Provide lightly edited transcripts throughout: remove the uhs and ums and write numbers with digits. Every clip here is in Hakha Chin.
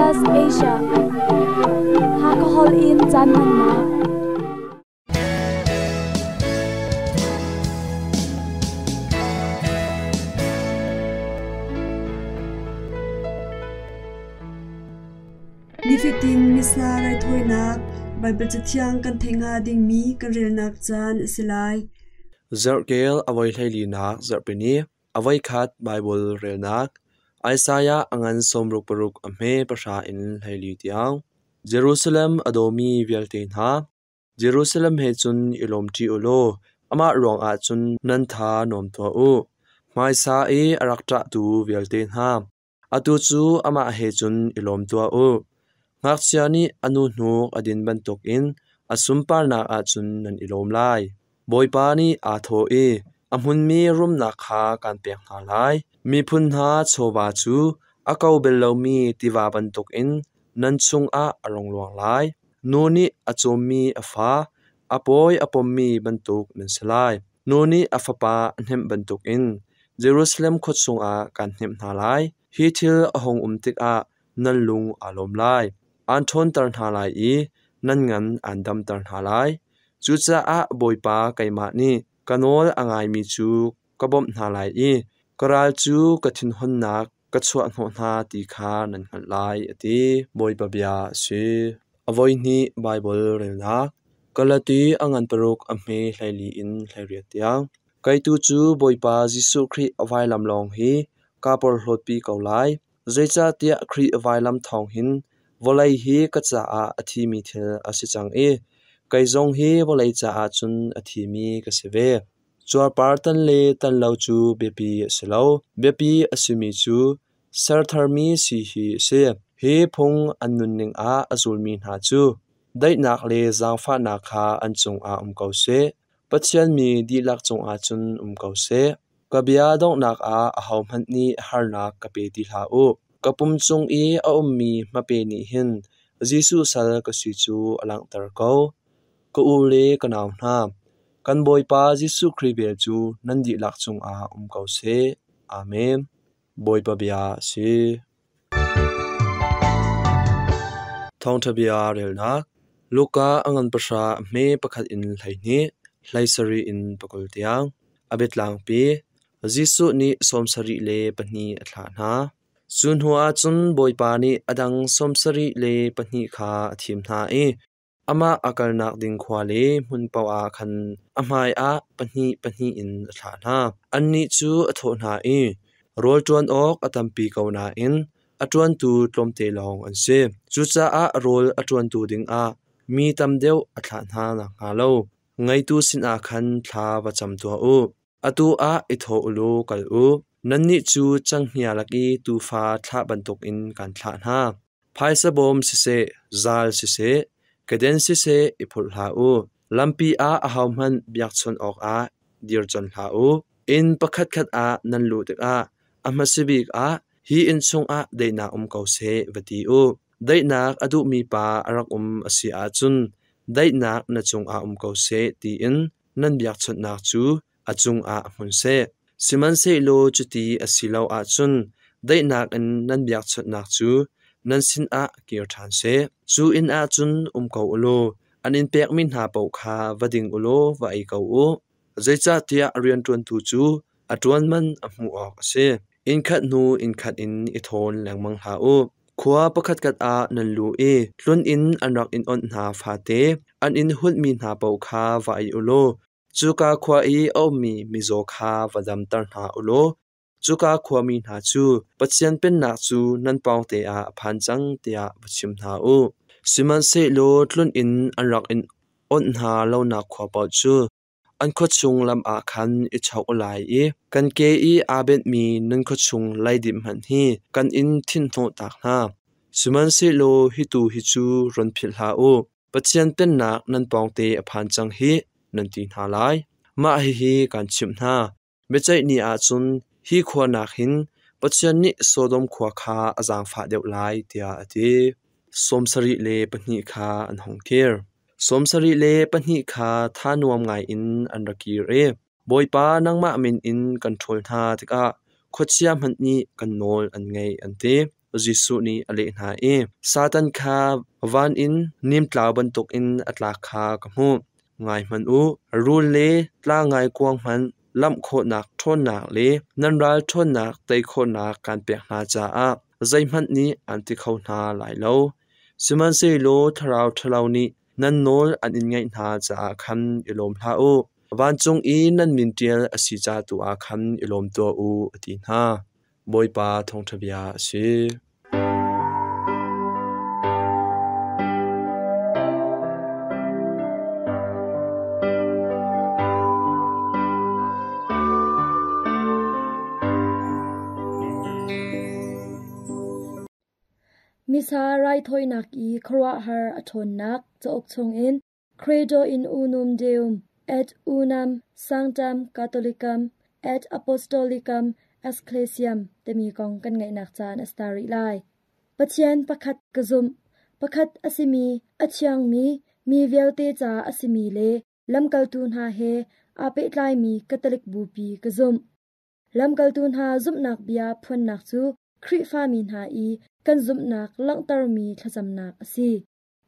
SBS Asia. Hakha holh in caan hmannak. Nifatin Missa raithawinak Baibal Cathiang kan theih hnga dingmi kan relnak caan a si lai. Zarhkel a voi hleilinak zarhpini a voikhat Baibal relnak Isaiah a ngan 66 a hme pahra in 14 tiang. Jerusalem a dawmi vialte hna, Jerusalem he cun i lawmṭi u law amah ruangah cun nan tha nuam tuah u. Hmaisa i a rak ṭahtu vialte hna, atu cu amah he cun i lawm tuah u. Ngakchia nih a nu hnuk a din bantukin a sunparnak ah cun nan i lawm lai. Bawipa nih aa thawh i a hmunmi rumnak kha kaan pek hna lai. Miphun hna chawva cu a ko bel lomi tiva bantukin nan chungah a rung luang lai. Nu nih a cawmmi a fa, a pawi a pommi bantuk nan si lai. Nu nih a fapa a hnemh bantukin Jerusalem khua chungah kaan hnemh hna lai. Hi thil a hung um tikah nan lung aa lawm lai. Aan ṭhawnter hna lai i nan ngan aan damter hna lai. Cucaah Bawipa keimah nih ka nawl a ngaimi cu ka bawmh hna lai i ka ral cu ka thinhunnak ka chuahhnawh hna ti kha nan hngalh lai, a ti. Bawipa bia a si. A voihnih Baibal relnak. Galati a ngan paruk a hme 14 in 18 tiang. Kei tu cu Bawipa Jesuh Khrih a vailam lawng hi kaa porhlawtpi ko lai. Zeicahtiah Khrih vailam thawng hin vawlei hi ka caah a thimi thil a si cang i kei zong hi vawlei caah cun a thimi ka si ve. Cuarpar tan le tan lo cu biapi a si lo. Biapi a simi cu ser tharmi si hi a si. Hi phung an nunning ah a zulmi hna cu daihnak le zaangfahnak kha an cungah um ko seh. Pathian mi dihlak cungah cun um ko seh. Ka bia donghnak ah ahohmanh nih harnak ka pe ti hlah u. Ka pum cung i a ummi hmape nih hin Jesuh sal ka si cu a langhter ko. Ka u le ka nau hna, kan Bawipa Jesuh Khrih vel cu nan dihlak cungah um ko seh. Amen. Bawipa bia a si. Thawngṭha bia relnak Luka a ngan pahra a hme pakhat in 12, 17 in 20 tiang. A biatlangpi Jesuh nih 72 a thlah hna. Cu hnuah cun Bawipa nih a dang 72 kha a thim hna i amah a kalnak ding khua le hmun paoh ah khan a hmaiah pahnih pahnih in a thlah hna. Annih cu a thawh hna i, Rawl ṭuan awk a tampi ko nain a ṭuantu tlawmte lawng an si. Cucaah rawl a ṭuantu dingah mi tam deuh a thlah hna nakhnga lo ngeitu sinah khan thla va cam tuah u. Atu ah i thawh u law kal u. Nannih cu cenghngia lak i tuufa thlah bantukin kaan thlah hna. Phaisa bawm siseh, zal siseh, keden siseh i phurh hlah u. Lampi ah ahohmanh biakchawnh awkah dir con hlah u. Inn pakhatkhat ah nan luh tikah a hmasa bik ah hi inn chungah daihnak um ko seh va ti u. Daihnak a duhmi pa a rak um a si ahcun daihnak na cungah um ko seh tiin nan biakchawnhnak cu a cungah hmun seh. Sihmanhsehlaw cuti a si lo ahcun daihnak in nan biakchawnhnak cu nan sinah kir ṭhan seh. Cu inn ah cun um ko u law an in pekmi hna paoh kha va ding u law va ei ko u. Zeicahtiah rianṭuantu cu a ṭuan man a hmuh awk a si. Innkhat hnu innkhat in i thawn lengmang hlah u. Khua pakhatkhat ah nan luh i tluninn an rak in onh hna fate an in hunhmi hna paoh kha va ei u law cuka khua i a ummi mizaw kha va damter hna u law cuka khuami hna cu Pathian Pennak cu nan pawngte ah a phan cang tiah va chim hna u. Sihmanhsehlaw tluninn an rak in onh hna lonak khua paoh cu an khuachung lam ah khan i chok u lai i kan ke i aa benhmi nan khuachung leidip hmanh hi kan in thinhnawhtak hna. Sihmanhsehlaw hi tu hi cu run philh hlah u. Pathian Pennak nan pawngte a phan cang hih, nan ti hna lai. Mah hihi kaan chimh hna. Biaceih ni ah cun hi khua nakin Pathian nih Sodom khua kha a zaangfah deuh lai, tiah a ti. 72 kha an hung kir. 72 kha tha nuam ngaiin an ra kir i, Bawipa, nangmah min in kan ṭhawl hna tikah khuachia hmanh nih kan nawl an ngaih, an ti. Jesuh nih a leh hna i, Satan kha van in nimtlau bantukin a tlak kha ka hmuh. Ngai hmanh u, rul le tlangngaikuang hmanh lamh khawhnak ṭhawnnak le nan ral ṭhawnnak tei khawhnak kaan pek hna caah zeihmanh nih aan ti kho hna lai lo. Sihmanhsehlaw thlarau ṭhalo nih nan nawl an in ngaih hna caah khan i lawm hlah u. Vancung i nan min ṭial a si ca tu ah khan i lawm tuah u, a ti hna. Bawipa thawngṭha bia a si. Missa raithawinak i khuaruahhar a ṭhawnnak cauk chungin Credo in unum Deum et unam sanctam Catholicam et Apostolicam Ecclesiam timi kong kan ngaihnak caan a si ta rih lai. Pathian pakhat ka zumh. Pakhat a simi, a thiangmi, mi vialte ca a simi le lamkaltu hna he aa pehtlaimi Catholic Bupi ka zumh. Lamkaltu hna zumhnak bia phuannak cu Khrihfami hna i kan zumhnak langhtermi thlacamnak a si.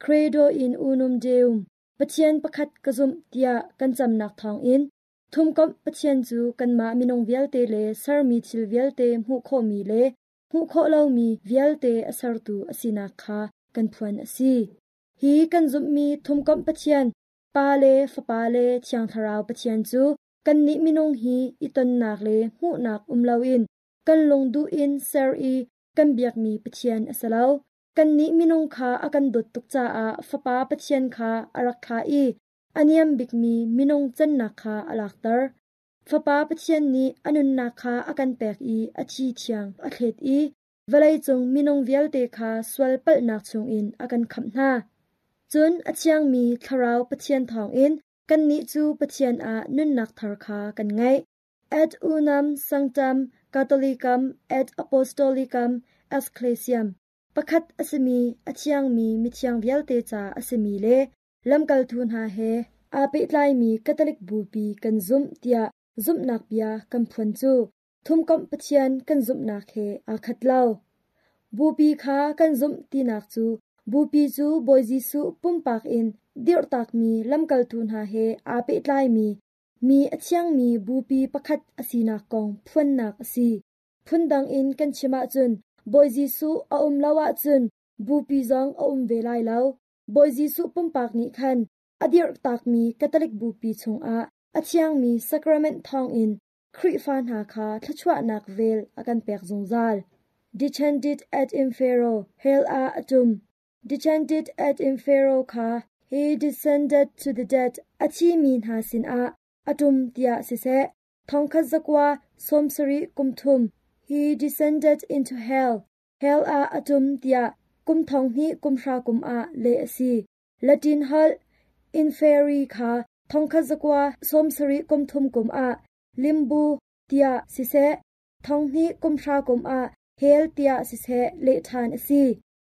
Credo in unum Deum, Pathian pakhat ka zumh tiah kan camnak thawngin thumkomh Pathian cu kanmah minung vialte le sermi thil vialte hmuh khawhmi le hmuh khawh lomi vialte a sertu a sinak kha kan phuan a si. Hi kan zumhmi thumkomh Pathian, Pa le Fapa le Thiang Thlarau Pathian cu kannih minung hi i tonnak le hmuhnak um loin kan lungduh in ser i kan biakmi Pathian a si lo. Kannih minung kha a kan dawt tuk caah Fapa Pathian kha a rak thlah i a niam bikmi minung cannak kha a lakter. Fapa Pathian nih a nunnak kha a kan pek i a thi thiang a thlet i vawleicung minung vialte kha sual palhnak chungin a kan khamh hna. Cun a thiangmi Thlarau Pathian thawngin kannih cu Pathian ah nunnak thar kha kan ngeih. Et unam sanctam Catholicam et Apostolicam Ecclesiam pakhat a simi a thiangmi mithiang vialte ca a simi le lamkaltu hna he aa pehtlaimi Catholic Bupi kan zumh tiah zumhnak bia kan phuan cu thumkomh Pathian kan zumhnak he aa khat lo. Bupi kha kan zumh tinak cu Bupi cu Bawi Jesuh pumpak in dirhtakmi lamkaltu hna he aa pehtlaimi mi a thiangmi bupi pakhat a sinak kong phuannak a si. Phundang in kan chim ahcun Bawi Jesuh a um lo ahcun bupi zong a um ve lai lo. Bawi Jesuh pumpak nih khan a dirhtakmi Catholic bupi chungah a thiangmi sacrament thawngin Khrihfa hna kha thluachuahnak vel a kan pek zungzal. Descended et infero, hell ah a ṭum. Descended et infero kha he descended to the dead, a thimi hna sinah a ṭum tiah siseh, thongkhat zakua 70 kum thum, he descended into hell, hell ah a ṭum tiah kum thong hnih kum hra kum ah leh a si. Latin holh inferi kha thongkhat zakua 70 kum thum kum ah limbu tiah siseh, thong hnih kum hra kum ah hell tiah siseh leh ṭhan a si.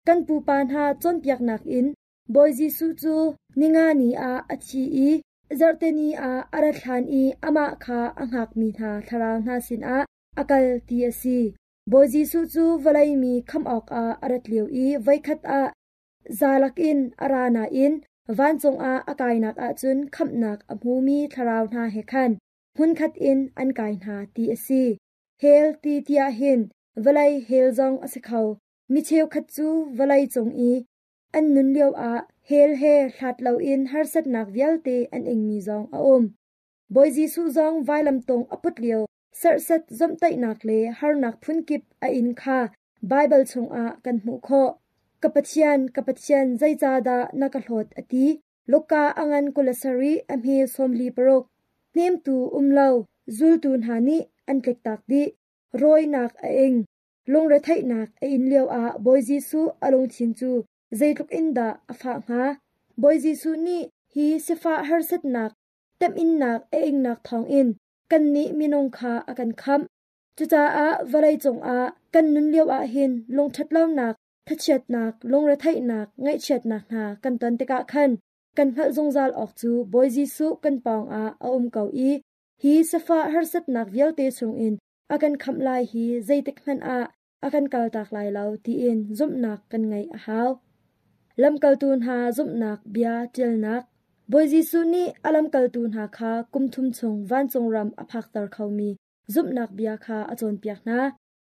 Kan pupa hna cawnpiaknak in Bawi Jesuh cu ninga ni ah a thi i zarhteni ah a rat hlan i amah kha a hngakmi hna thlarau hna sinah a kal ti a si. Bawi Jesuh cu vawlei mi khamh awkah a rat lio i voikhat ah zalak in a ra nain vancung ah a kainak ahcun khamhnak a hmumi thlarau hna he khan hmunkhat in an kai hna ti a si. Hell ti tiah hin vawlei hell zong a si kho. Mi cheukhat cu vawlei cung i an nun lioah hell he hlat loin harsatnak vialte an ingmi zong a um. Bawi Jesuh zong vailamtung a put lio serhsat zawmhtaihnak le harnak phunkip a in kha Baibal chungah kan hmuh khawh. Ka Pathian, ka Pathian, zeicahdah na ka hlawt a ti. Luka a ngan 27 a hme 46. Hnemtu um lo, zultu hna nih an tliktak dih. Rawinak a ing. Lungretheihnak a in lioah Bawi Jesuh a lungthin cu zeitluk in dah a fah hnga? Bawi Jesuh nih hi sifah harsatnak, temhinnak a ingnak thawngin kannih minung kha a kan khamh. Cucaah vawleicung ah kan nun lioah hin lungṭhatlonak, thachiatnak, lungretheihnak, ngaihchiatnak hna kan ton tikah khan kan hngalh zungzal awk cu Bawi Jesuh kan pawngah a um ko i hi sifah harsatnak vialte chungin a kan khamh lai hi zeitik hmanh ah a kan kaltak lai lo tiin zumhnak kan ngeih a hau. Lamkaltu hna zumhnak bia ṭialnak. Bawi Jesuh nih a lamkaltu hna kha kum thum chung vancung ram a phakter khomi zumhnak bia kha a cawnpiak hna.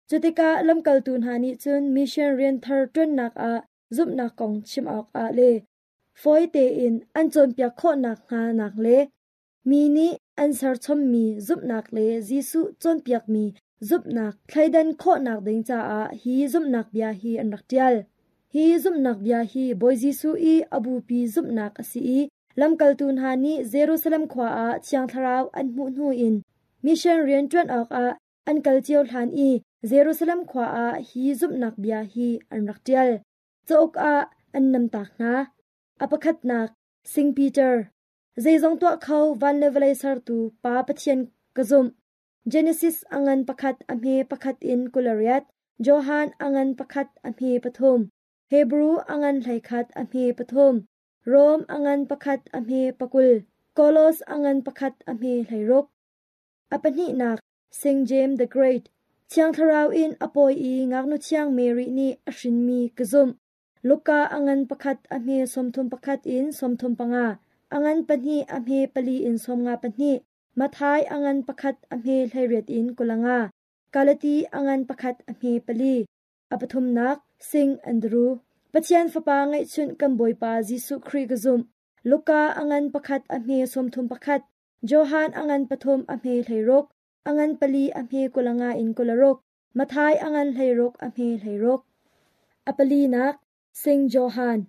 Cutikah lamkaltu hna nih cun mission rian thar ṭuannak ah zumhnak kong chim awkah le fawi tein an cawnpiak khawhnak hnga nak le mi nih an serchommi zumhnak le Jesuh cawnpiakmi zumhnak thleidan khawhnak ding caah hi zumhnak bia hi an rak ṭial. Hi zumhnak bia hi Bawi Jesuh i a bupi zumhnak a si i lamkaltu hna nih Jerusalem khua ah Thiang Thlarau an hmuh hnu in mission rian ṭuan awkah an kal cio hlan i Jerusalem khua ah hi zumhnak bia hi an rak ṭial. Cauk ah an namtak hna. A pakhatnak, Sing Peter. Zeizong tuah kho van le vawlei sertu Pa Pathian ka zumh. Genesis a ngan pakhat a hme pakhat in 28, Johan a ngan pakhat a hme pathum, Hebru a ngan 11 a hme pathum, Rom a ngan pakhat a hme 20, Kolos a ngan pakhat a hme 16. A pahnihnak, Saint James the Great, Thiang Thlarau in a pawi i ngaknu thiang Mary nih a hrinmi ka zumh. Luka a ngan pakhat a hme 31 in 35, a ngan pahnih a hme pali in 52, Matthai a ngan pakhat a hme 18 in 25, Galati a ngan pakhat a hme pali. A pathumnak, Sing Andrew, Pathian Fapa ngeihchunh kan Bawipa Jesuh Khrih ka zumh. Luka a ngan pakhat a hme 31, Johan a ngan pathum a hme 16, a ngan pali a hme 25 in 26, Matthai a ngan 16 a hme 16. A palinak, Sing Johan,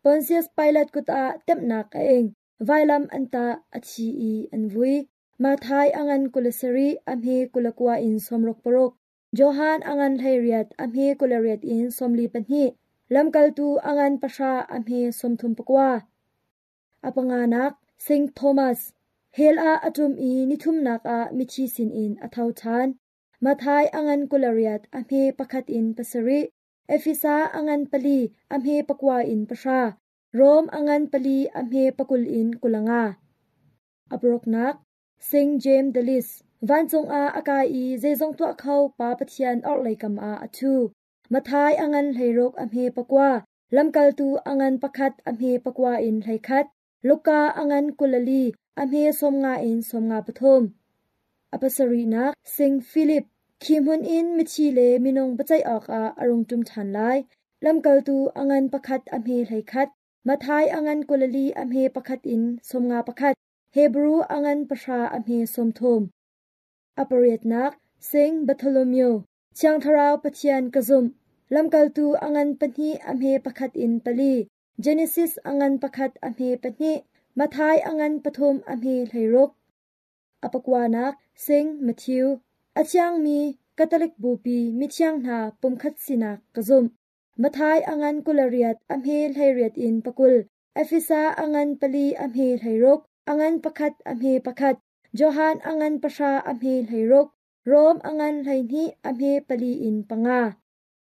Pontius Pilat kut ah temhnak a ing, vailam an tah, a thi i an vui. Matthai a ngan 27 a hme 29 in 66, Johan a ngan 18 a hme 28 in 42, Lamkaltu a ngan pahra a hme 34. A panganak, Saint Thomas, hell ah a ṭum i nithumnak ah mithi sinin a tho ṭhan. Matthai a ngan 28 a hme pakhat in pasarih, Efesa a ngan pali a hme pakua in pahra, Rom a ngan pali a hme 20 in 25. A paruknak, Saint James the Less, vancung ah a kai i zeizong tuah kho Pa Pathian orhlei kam ah a ṭhu. Matthai a ngan 16 a hme pakua, Lamkaltu a ngan pakhat a hme pakua in 11, Luka a ngan 24 a hme 50 in 53. A pasarihnak, Sing Philip, khi hmun in mithi le minung biaceih awkah a rung ṭum ṭhan lai. Lamkaltu a ngan pakhat a hme 11, Matthai a ngan 24 a hme pakhat in 51, Hebru a ngan pahra a hme 30. A pariatnak, Sing Bartholomew, Thiang Thlarau Pathian ka zumh. Lamkaltu a ngan pahnih a hme pakhat in pali, Genesis a ngan pakhat a hme pahnih, Matthai a ngan pathum a hme 16. A pakuanak, Sing Matthew, a thiangmi Catholic Bupi mithiang hna pumkhat sinak ka zumh. Matthai a ngan 28 a hme 18 in 20, Efesa a ngan pali a hme 16, a ngan pakhat a hme pakhat, Johan a ngan pahra a hme 16, Rom a ngan 12 a hme pali in panga.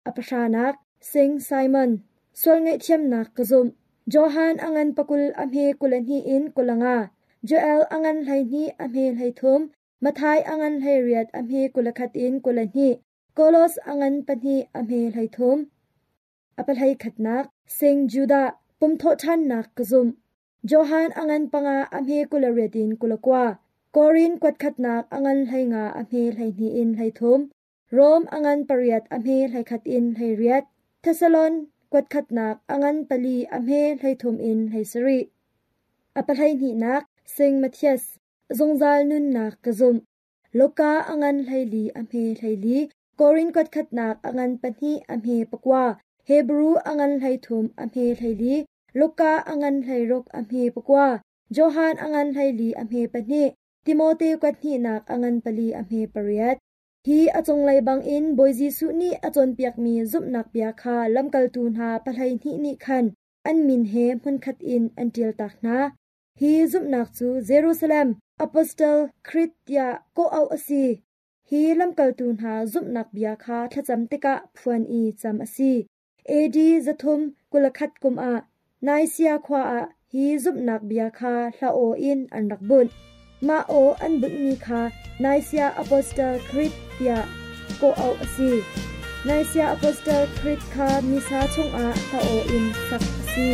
A pahranak, Sing Simon, sual ngaihthiamnak ka zumh. Johan a ngan 20 a hme 22 in 25, Joel a ngan 12 a hme 33, Matthai a ngan 18 a hme 21 in 22, Kolos a ngan pahnih a hme 33. A pahlei khatnak, Sing Judah, pumthawh ṭhannak ka zumh. Johan a ngan panga a hme 28 in 29, Korin kuatkhatnak a ngan 15 a hme 12 in 33, Rom a ngan pariat a hme 11 in 18, Thessalon kuatkhatnak a ngan pali a hme 33 in 17. A pahleihnihnak, Sing Matthias, zungzal nunnak ka zumh. Luka a ngan 14 a hme 14, Korin kuatkhatnak a ngan pahnih a hme pakua, Hebru a ngan 13 a hme 14, Luka a ngan 16 a hme pakua, Johan a ngan 14 a hme pahnih, Timote kuathnihnak a ngan pali a hme pariat. Hi a cunglei bangin Bawi Jesuh nih a cawnpiakmi zumhnak bia kha lamkaltu hna 12 nih khan an min he hmunkhat in an ṭialtak hna. Hi zumhnak cu Jerusalem Apostle Creed tiah kawh auh a si. Hi lamkaltu hna zumhnak bia kha thlacam tikah phuan i cam a si. AD 321 kum ah Nicaea khua ah hi zumhnak bia kha hla aw in an rak bunh. Mah aw an bunhmi kha Nicaea Apostle Creed tiah kawh auh a si. Nicaea Apostolic Creed kha Missa chungah hla aw in sak a si.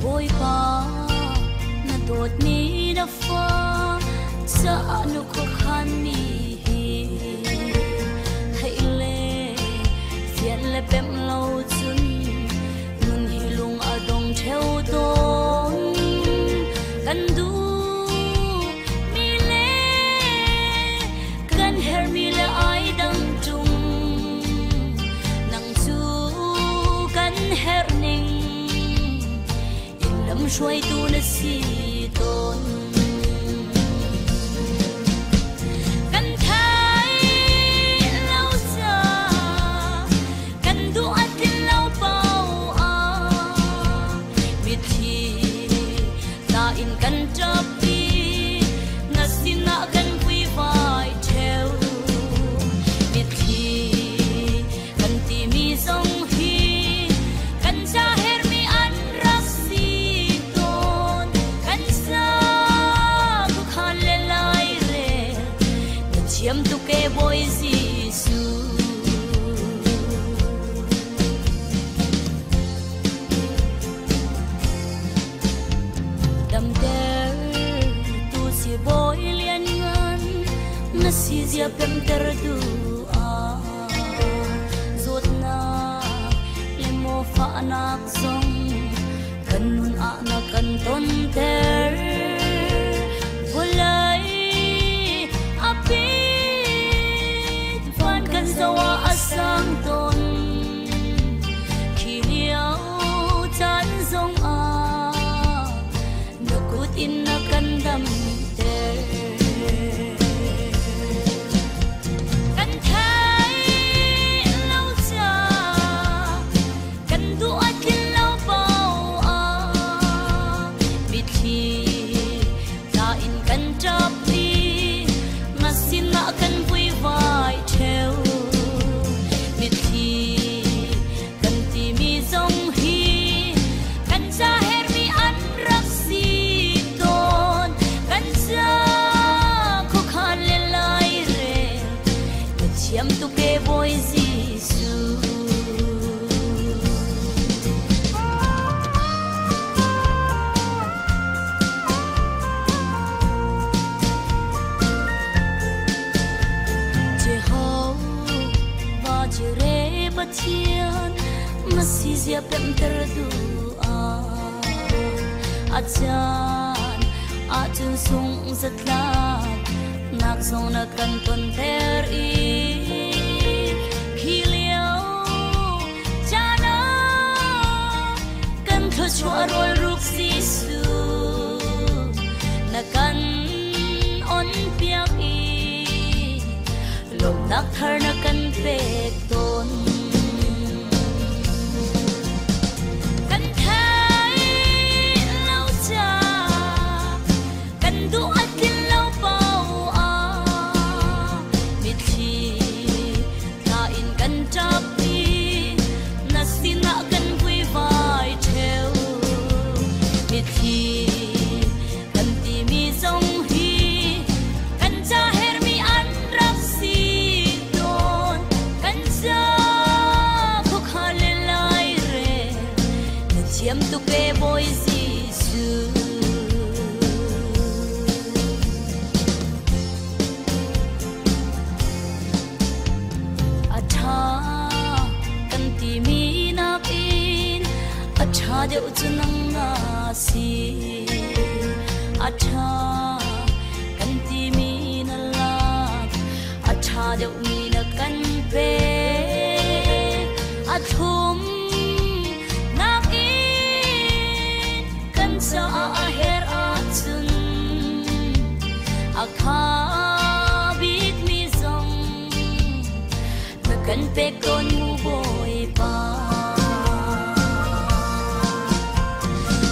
Bawipa, na dawtmi na fa caah na khuakhanmi hi theih le fian le pemh lo cun nun hi lung a dong ṭheo tawn. Kan duh mi le kan herhmi le ai dang ṭung. Nang cu kan herh ning in lamhruaitu na si tawn. Kan thai lo ca, kan duh a tlin lo paoh ah, mitthli tla in kan ṭap i na sinah kan vuivai ṭheo. Mitthli kan timi zong hi kan ca herhmi an rak si tawn. Kan sa khuakhan le lairel na thiam tuk ee Bawi Jesuh. Damter tu si Bawi lianngan na si zia pemter tu ah zawtnak le maw fahnak zong kan nun ah na kan tonter. Vawlei a pit van kan zoh ah a sang tawn. Khi lio caan zong ah na kut in na kan damter. Kan thei lo ca, kan duh a tlin lo paoh ah, mitthli tla in kan ṭap i na sinah kan vuivai ṭheo. Mitthli kan timi zong hi kan ca herhmi an rak si tawn. Kan ca khuakhan le lairel na thiam tuk ee Bawi Jesuh. Jehovah Jireh Pathian na si zia pemter tu ah a caan ahcun sung zatlak nak zong na kan tonter i khi lio caan ah kan thluachuah rawl ruk Jesuh na kan on piak i lawmhnak thar na kan pek tawn. Kan thei lo ca, kan duh a tlin lo paoh ah, mitthli tla in kan ṭap i na sinah kan vuivai ṭheo. Mitthli kan timi zong hi kan ca herhmi an rak si tawn. Kan ca khuakhan le lairel na thiam tuk ee Bawi Jesuh. A ṭha kan timi nakin a ṭha deuh cu nang na si. A ṭha kan timi na lak, a ṭha deuhmi na kan pek. A thlum nakin kan caah a herh ahcun a kha bikmi zong na kan pek tawn mu Bawipa.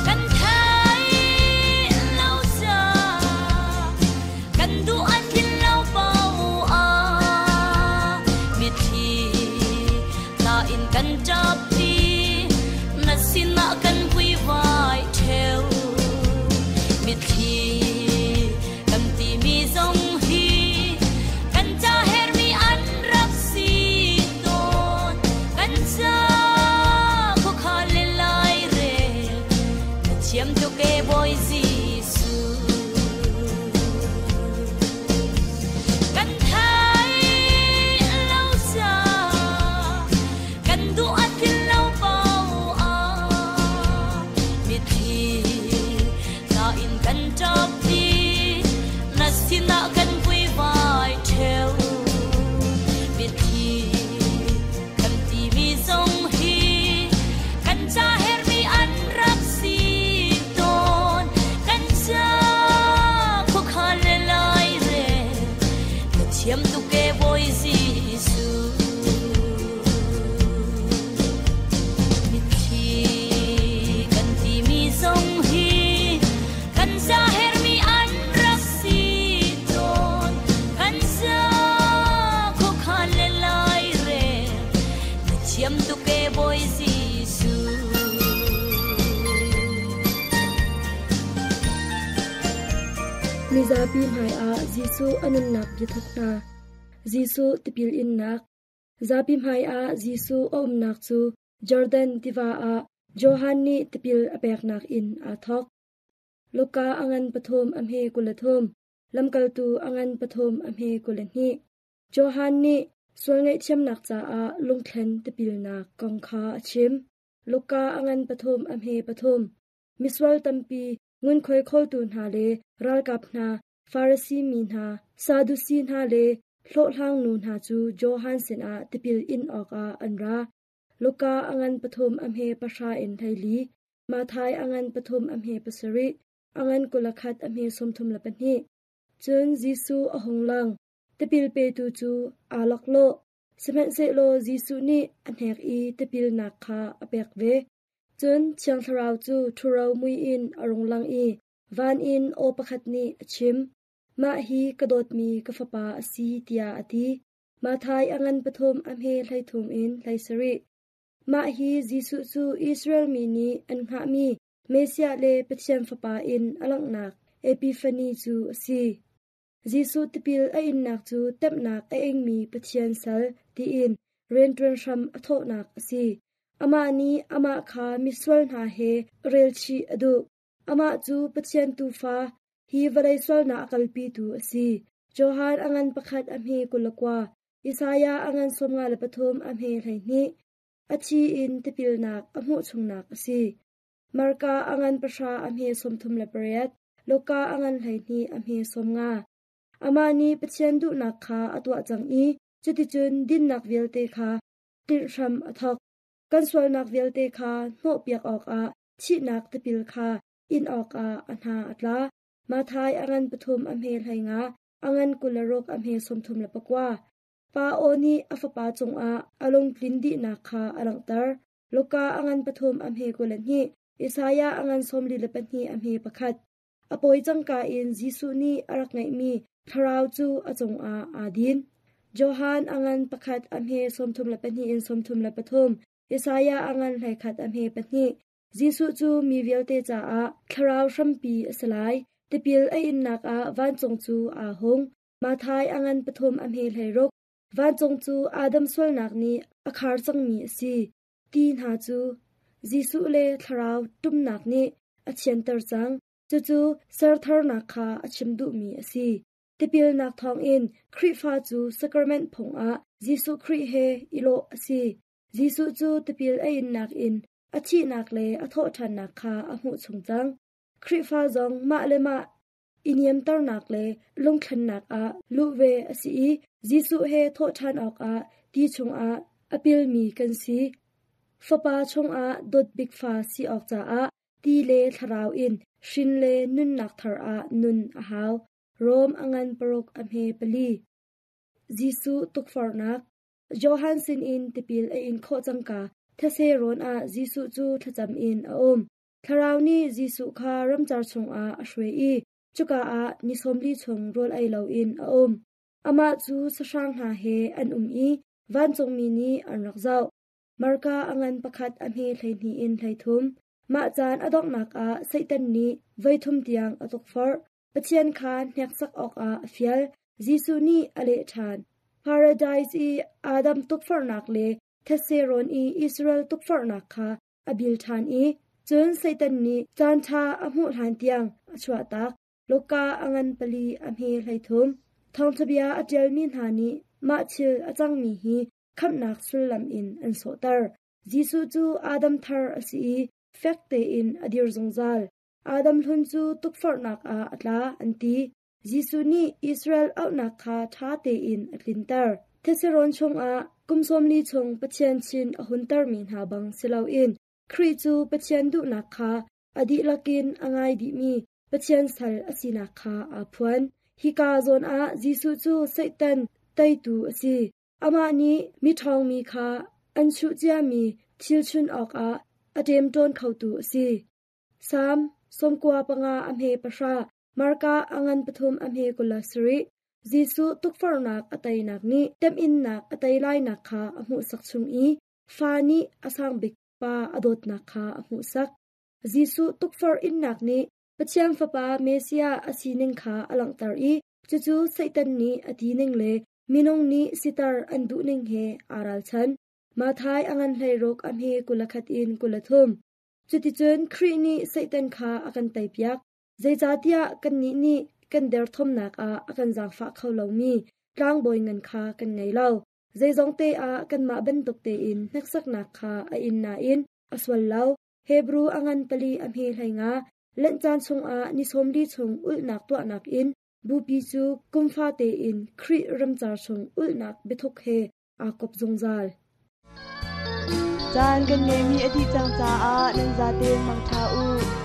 Kan thei lo ca, kan duh a tlin lo paoh ah, mitthli tla in kan ṭap i na sinah kan vuivai ṭheo. Mitthli kan timi zong Mizapi hmaiah Jesuh a nunnak biathuk hna. Jesuh tipil innak. Zapi hmaiah Jesuh a umnak cu Jordan tiva ah Johan nih tipil a peknak in aa thawk. Luka a ngan pathum a hme 23, Lamkaltu a ngan pathum a hme 22. Johan nih sual ngaihthiamnak caah lungthlen tipilnak kong kha a chim. Luka a ngan pathum a hme pathum. Misual tampi ngunkhuai khawltu hna le ralkap hna, Farasi mi hna, Sadusi hna le hlawhhlangnu hna cu Johan sinah tipil in awkah an ra. Luka a ngan pathum a hme pahra in 14, Matthai a ngan pathum a hme pasarih, a ngan 21 a hme 32. Cun Jesuh a hung lang. Tipil petu cu aa laklawh. Sihmanhsehlaw Jesuh nih a hnek i tipilnak kha a pek ve. Cun Thiang Thlarau cu ṭhuro mui in a rung lang i van in aw pakhat nih a chim, Mah hi ka dawtmi ka Fapa a si, tiah a ti. Matthai a ngan pathum a hme 33 in 17. Mah hi Jesuh cu Israel mi nih an hngahmi Messiah le Pathian Fapa in a langhnak Epiphany cu a si. Jesuh tipil a innak cu temhnak a ingmi Pathian sal tiin rianṭuan hram a thawhnak a si. Amah nih amah kha misual hna he relchih a duh. Amah cu Pathian Tuufa, hi vawlei sualnak a kalpitu a si. Johan a ngan pakhat a hme 29, Isaiah a ngan 53 a hme 12. A thi in tipilnak a hmuh chungnak a si. Marka a ngan pahra a hme 38, Luka a ngan 12 a hme 50. Amah nih Pathian duhnak kha a tuah cang i cuticun dinnak vialte kha tlinh hram a thawk. Kan sualnak vialte kha hnawhpiak awkah thihnak tipil kha in awkah a hna a tla. Matthai a ngan pathum a hme 15, a ngan 26 a hme 39. Pa aw nih a fapa cungah a lungtlin dihnak kha a langhter. Luka a ngan pathum a hme 22, Isaiah a ngan 42 a hme pakhat. A pawi cangka in Jesuh nih a rak ngeihmi thlarau cu a cungah aa din. Johan a ngan pakhat a hme 32 in 33, Isaiah a ngan 11 a hme pahnih. Jesuh cu mi vialte caah thlarau hrampi a si lai. Tipil a innak ah vancung cu aa hung. Matthai a ngan pathum a hme 16. Vancung cu Adam sualnak nih a khar cangmi a si. Ti hna cu Jesuh le Thlarau ṭumnak nih a thianter cang. Cucu sertharnak kha a chim duhmi a si. Tipilnak thawngin Khrihfa cu sacrament phung ah Jesuh Khrih he i lawh a si. Jesuh cu tipil a innak in a thihnak le a thawhṭhannak kha a hmuh chung cang. Khrihfa zong mah le mah i niamternak le lungthlennak ah luh ve a si i Jesuh he thawhṭhan awkah ti chungah a pilmi kan si. Fapa chungah dawt bik fa si awk caah ti le thlarau in hrin le nunnak thar ah nun a hau. Rom a ngan paruk a hme pali. Jesuh tukforhnak. Johan sinin tipil a in khawh cangka these rawn ah Jesuh cu thlacam in a um. Thlarau nih Jesuh kha ramcar chungah a hruai i cuka ah ni 40 chung rawl ei loin a um. Amah cu sahrang hna he an um i vancungmi nih an rak zoh. Marka a ngan pakhat a hme 12 in 33. Mah caan a donghnak ah Satan nih voithum tiang a tukforh. Pathian kha hneksak awkah a fial. Jesuh nih a leh ṭhan. Paradise i Adam tukforhnak le thetse rawn i Israel tukforhnak kha a bil ṭhan i cun Satan nih caanṭha a hmuh hlan tiang a chuahtak. Luka a ngan pali a hme 33. Thawngṭha bia a ṭialmi hna nih mah thil a cangmi hi khamhnak sullam in an sawhter. Jesuh cu Adam thar a si i fek tein a dir zungzal. Adam hlun cu tukforhnak ah a tla an ti. Jesuh nih Israel auhnak kha ṭha tein a tlinter. Theserawn chungah kum 40 chung Pathian chin a huntermi hna bang si loin Khrih cu Pathian duhnak kha a dihlak in a ngai dihmi Pathian sal a sinak kha aa phuan. Hika zawn ah Jesuh cu Satan teitu a si. Amah nih miṭhawngmi kha an chuh ciami thil chun awkah a ṭemṭawn khotu a si. Salm 95 a hme pahra, Marka a ngan pathum a hme 27. Jesuh tukforhnak a teinak nih temhinnak a tei lainak kha a hmuhsak chung i fa nih a sang bik pa a dawtnak kha a hmuhsak. Jesuh tukforh innak nih Pathian Fapa Messiah a sining kha a langhter i cucu Satan nih a ti ning le minung nih siter an duh ning he aa ralchan. Matthai a ngan 16 a hme 21 in 23. Cuticun Khrih nih Satan kha a kan teipiak. Zeicahtiah kannih nih kan derthawmnak ah a kan zaangfah kho lomi tlangbawi ngan kha kan ngei lo. Zeizong te ah kanmah bantuk tein hneksaknak kha a in nain a sual lo. Hebru a ngan pali a hme 15. Lent caan chungah ni 40 chung ulhnak tuahnak in Bupi cu kum fate in Khrih ramcar chung ulhnak biathuk he aa kop zungzal. Caan kan ngeihmi a dih cang caah nan zaten mangṭha u.